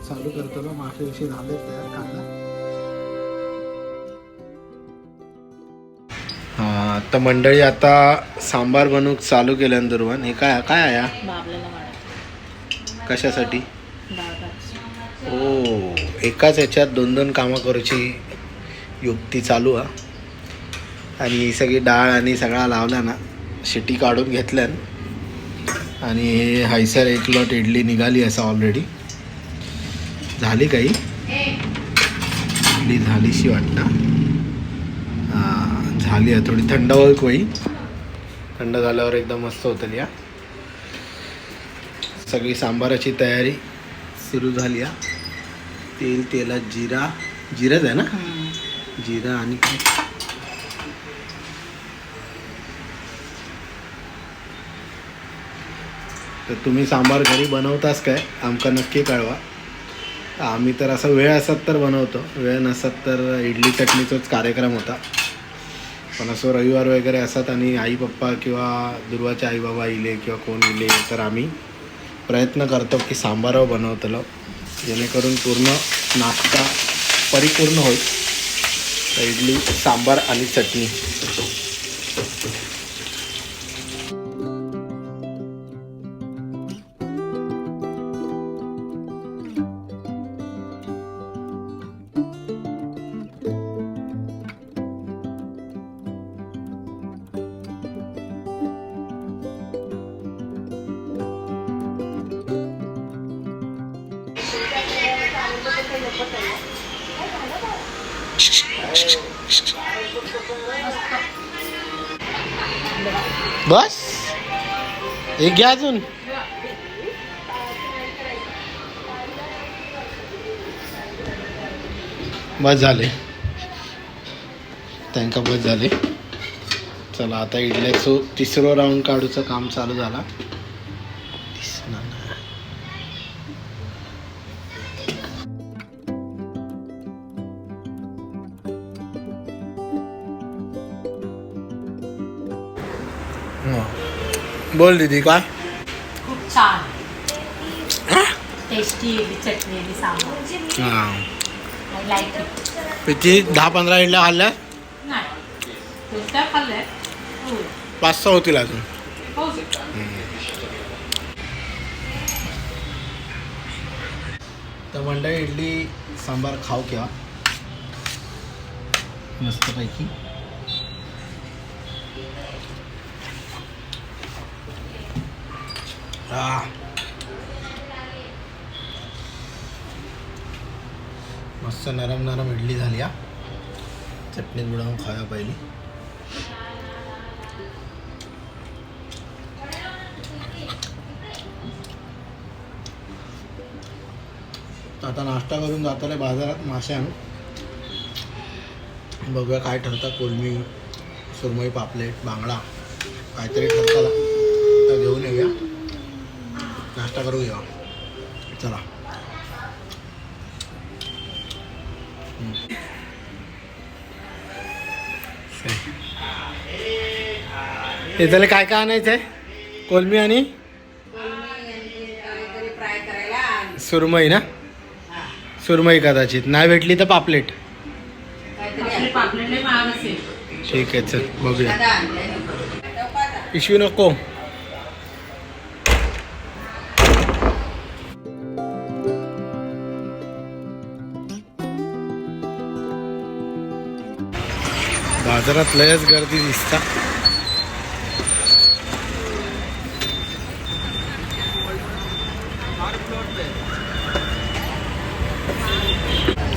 चालू करतलो. मासे विषयी झाले तयार कांदा. हा, तर मंडळी आता सांबार बनवूक चालू केल्यान दुर्वान. हे काय काय आया? बाबल्याला. कशासाठी? डाळ भात. ओ, एकाच ह्याच्यात दोन दोन कामं करूची युक्ती चालू हा. आणि ही सगळी डाळ आणि सगळा लावला ना, शिटी काढून घेतल्यान. आणि हे हायसर एक लॉट इडली निघाली असं ऑलरेडी. झाली काही इडली झालीशी वाटतं. हां, झाली आहे. थोडी थंड होईल कोई. थंड झाल्यावर एकदम मस्त होतली. या सगळी सांबाराची तयारी सुरू झाली. हा, तेल, तेलात जिरा. जिराच आहे ना? जिरा आणि काय? तर तुम्ही सांबार घरी बनवतास काय, आमका नक्की कळवा. आम्ही तर असं वेळ असत तर बनवतो, वेळ नसत तर इडली चटणीचाच कार्यक्रम होता. पण असं रविवार वगैरे असत आणि आई पप्पा किंवा दुर्वाचे आई बाबा इले किंवा कोण इले तर आम्ही प्रयत्न करतो की सांबारव बनवतलो, जेणेकरून पूर्ण नाश्ता परिपूर्ण होईल. तर इडली सांबार आणि चटणी. बस, एक घ्या अजून. बस झाले त्यांका, बस झाले. चला, आता इडल्याचो तिसरो राऊंड काढूचं काम चालू झाला. दिसणार नाही. हं. बोल दीदी, काय? खूप छान टेस्टी इडली चटणी आणि सांबार. हां. I like it. किती, 10-15 इडल्या खाल्ल्या? नाही, कोणत्या खाल्लंय? 5-6 होतील अजून. हो. तर मंडळी, इडली सांबार खाऊ किंवा मस्तपैकी. आह. मस्त नरम नरम इडली झाली. हा, चटणीत बुडवून खाऊया पहिली. तर आता नाश्ता करून जाताना बाजारात मासे आणू. बघूया काय ठरतं. कोलमी, सुरमई, पापलेट, बांगडा काहीतरी ठरताला तर घेऊन येऊया. नाश्ता करू घेऊया. चला. हम्म. हे त्याला काय काय आणायचं आहे? कोलमी आणि सुरमई ना? सुरमई कदाचित नाही भेटली तर पापलेट. पापलेट लय महाग असेल. ठीक आहे, चल बघूया. पिशवी नको. बाजारात लयच गर्दी दिसता.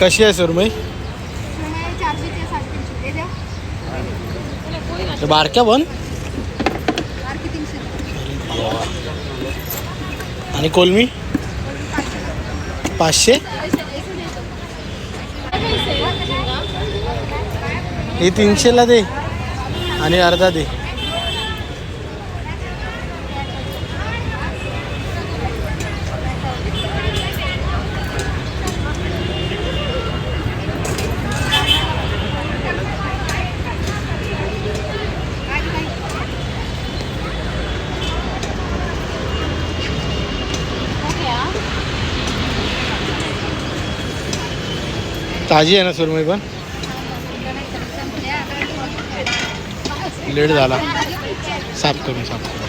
कशी आहे सुरमई? 400 ते 350 हे द्या. ते बारक्या पण. बारकी 300. आणि कोलमी 500. हे 300ला दे आणि अर्धा दे. ताजी आहे ना सुरमई पण? लेट झाला. साफ करून, साफ करून.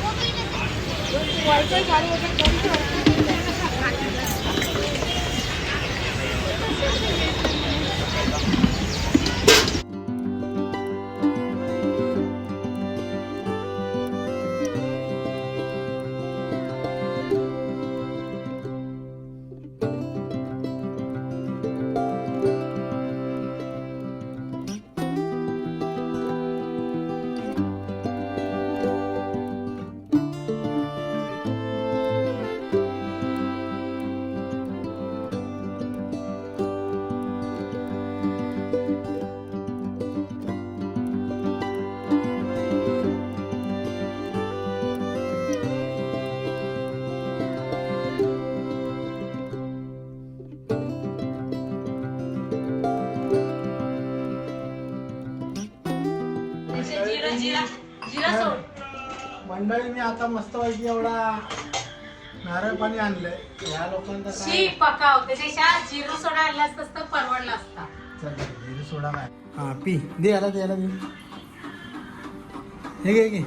जिरा जिरा जिरा सोड. मंडळी, मी आता मस्तपैकी एवढा नारळ पाणी आणलंय ह्या लोकांचा. शी, पकाव. त्याच्यापेक्षा जिरू सोडा आणला असतास तर परवडला असता. चल, जिरे सोडा काय. हा, पी. दे याला, दे याला, दे. हे घे, हे घे.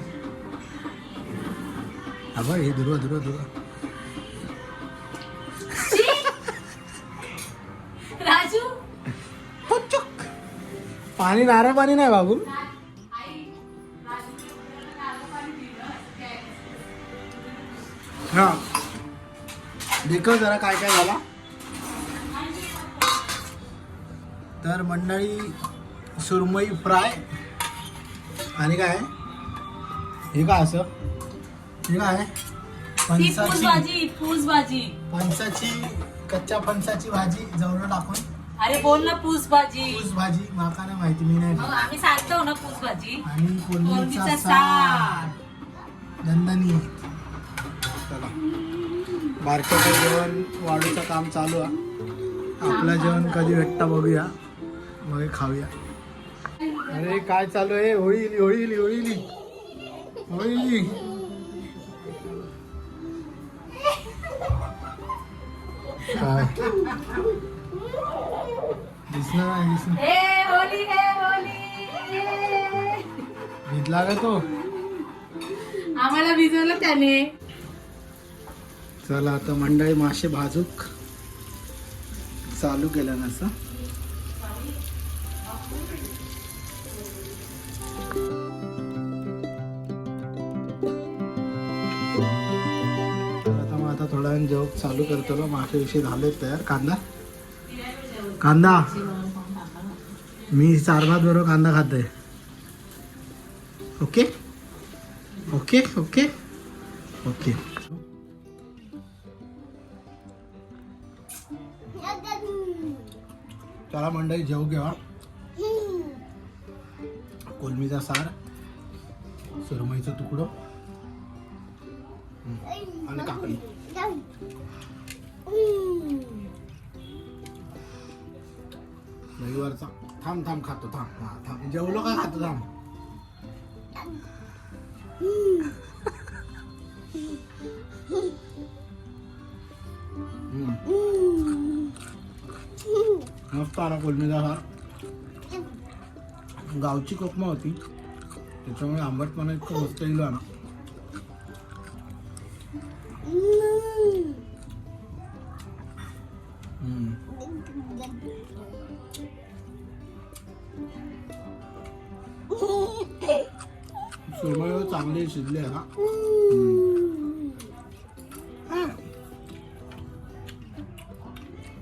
हा बघ, हे दुर्वा, दुर्वा, दुर्वा. शी! राजू. पुचुक. पाणी, नारळ पाणी नाही बाबू. आई, राजूने मुलाला नारळ पाणी दिलं असं काय? हा, देखो जरा काय काय झाला. तर मंडळी, सुरमई फ्राय आणि काय हे काय असं हे काय? ती पूस फणसाची भाजी, पूस भाजी. फणसाची, कच्च्या फणसाची भाजी जवळ टाकून. अरे बोल ना, पूस भाजी. पूस भाजी माका नाही माहिती, मी नाही मग खात. आम्ही सांगतो ना, पूस भाजी. आणि कोलमीचा कोलमीचा सार. सार. दंदनी. चला, बारक्याचं जेवण वाढूचं काम चालू आहे. आपलं जेवण कधी भेटतं बघूया, मग खाऊया. अरे, काय चालू आहे? होळी इली, होळी इली, होळी इली, होळी इली. काय दिसणार नाही, दिसणार. ए होली, ए होली. भिजला का तो? आम्हाला भिजवलं त्याने. चला आता मंडळी, मासे भाजूक चालू केलं ना असं. तर आता मग आता थोडा वेळ जेवण चालू करतो ना. मासे विषय झाले तयार. कांदा, कांदा. मी चार भात बरोबर कांदा खाते. Okay okay okay okay. चला मंडळी, जेवू घेवा. कोलमीचा सार, सुरमईचा तुकडो आणि काकडी. रविवारचा. थांब थांब, खातो थांब. हा, थांब. जेवलो का खातो थांब. हम्म. मस्त आला कोलमीचा सार. गावची कोकमा होती, त्याच्यामुळे आंबटपणा इतकं मस्त येईल ना. हम्म. सुरमई चांगली शिजली आहे ना? हा.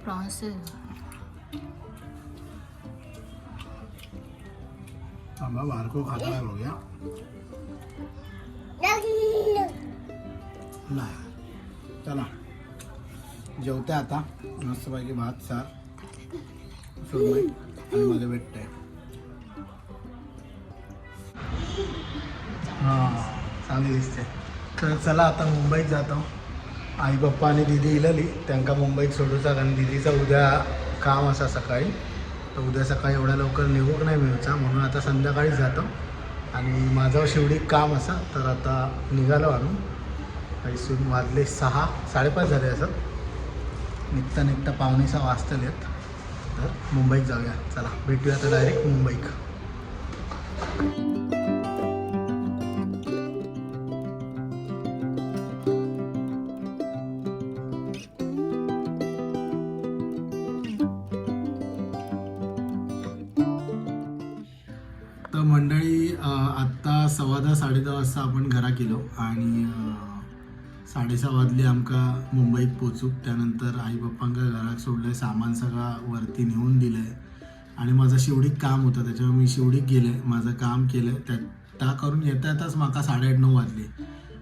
प्रॉन्स. थांबा, बारको खाता आहे, बघूया. नाही, चला, जेवते आता मस्तपैकी भात, सार, सुरमई आणि मध्ये भेटते. हां, चांगली दिसते. तर चला, आता मुंबईत जातो. आई बाप्पा आणि दिदी इलली, त्यांका मुंबईत सोडूचा, कारण दिदीचा उद्या काम असा सकाळी. तर उद्या सकाळी एवढ्या लवकर निघूक नाही मिळचा, म्हणून आता संध्याकाळीच जातो. आणि माझं शिवडीक काम असा, तर आता निघालो आणून. हैसून वाजले 6, 5:30 झाले असत. निघता निघता 5:45 वाजतलेत. तर मुंबईत जाऊया. चला भेटूया आता डायरेक्ट मुंबईत. तर मंडळी, आत्ता 10:15 10:30 वाजता आपण घरा गेलो आणि 6:30 वाजली आमका मुंबईत पोचूक. त्यानंतर आई पप्पांका घरात सोडलं, सामान सगळा वरती नेऊन दिलं आहे आणि माझं शिवडीक काम होतं, त्याच्यामुळे मी शिवडीक गेलं, माझं काम केलं. त्या त्या करून येता येताच म्हाका 8:30 9 वाजली.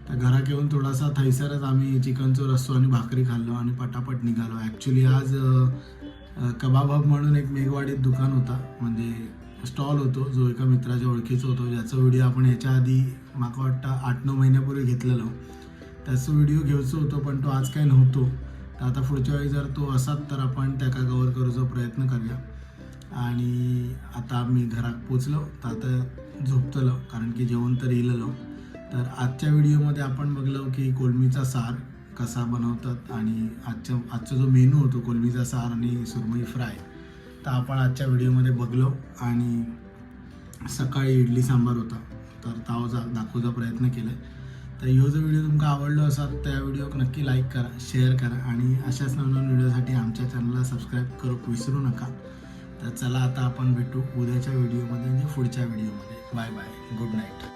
तर घरात येऊन थोडासा थैसरच आम्ही चिकनचो रस्सो आणि भाकरी खाल्लो आणि पटापट निघालो. ॲक्च्युली आज अ, अ, कबाब हब म्हणून एक मेघवाडीत दुकान होता, म्हणजे स्टॉल होतो, जो एका मित्राच्या ओळखीचा होतो, ज्याचा व्हिडिओ आपण ह्याच्या आधी म्हाका वाटतं 8-9 महिन्यापूर्वी घेतलेलो. त्याचा व्हिडिओ घेवचो होतो पण तो आज काय नव्हतो. तर आता पुढच्या वेळी जर तो असात तर आपण त्याका कवर करूचा प्रयत्न करूया. आणि आता मी घरात पोचलो तर आता झोपतलो, कारण की जेवण तर इलेलो. तर आजच्या व्हिडिओमध्ये आपण बघलो की कोलमीचा सार कसा बनवतात आणि आजचा जो मेनू होतो कोलमीचा सार आणि सुरमई फ्राय, तर आपण आजच्या व्हिडिओमध्ये बघलो. आणि सकाळी इडली सांबार होता तर ताव दाखवचा प्रयत्न केला. तर ह्यो जो व्हिडिओ तुमका आवडलो असाल त्या व्हिडिओक नक्की लाईक करा, शेअर करा आणि अशाच नवनवीन व्हिडिओसाठी आमच्या चॅनलला सबस्क्राईब करू विसरू नका. तर चला आता आपण भेटू उद्याच्या व्हिडिओमध्ये, म्हणजे पुढच्या व्हिडिओमध्ये. Bye bye, good night.